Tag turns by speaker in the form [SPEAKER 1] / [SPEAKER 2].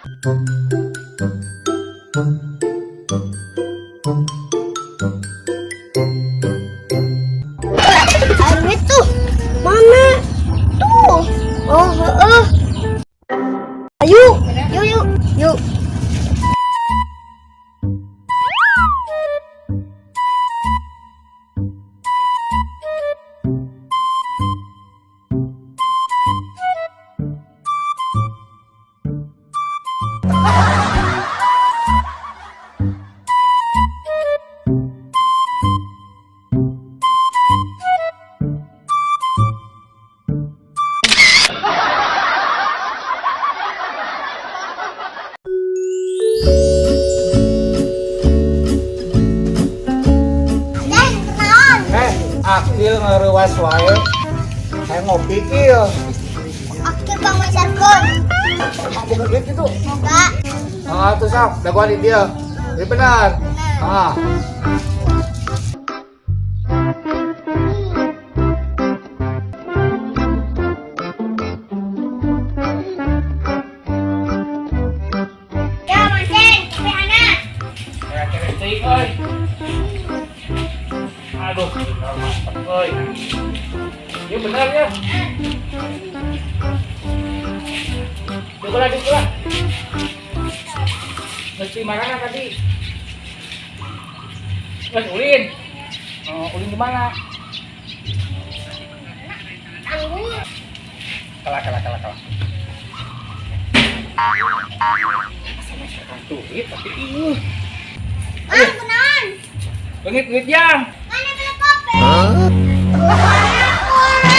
[SPEAKER 1] Ayo tuh. Mana? Tuh. Oh, heeh. Ayo, yuk yuk, yuk. Dan kenalan.
[SPEAKER 2] Eh, Akil ngareuwas wae. Saya ngopi, Kil.
[SPEAKER 1] Akil bang meserkeun.
[SPEAKER 2] Ah, boga duit gitu.
[SPEAKER 1] Boga.
[SPEAKER 2] Ah, tuh sok, dagoan di dia. Ini benar.
[SPEAKER 1] Benar.
[SPEAKER 2] Ah.
[SPEAKER 1] Ya, Maseng, kopi anak.
[SPEAKER 3] Ya, cewek euy. Aduh, bener mantep euy. Ini bener ya. Coba lah, coba. Mesti mana tadi? Mas ulin. Oh, ulin di mana?
[SPEAKER 1] Tanggung.
[SPEAKER 3] Kalah, kalah, kalah, kalah. Sama siapa duit tapi ih.
[SPEAKER 1] Bang, kenalan.
[SPEAKER 3] Bengit duit yang.
[SPEAKER 1] Mana beli kopi? Mana korek?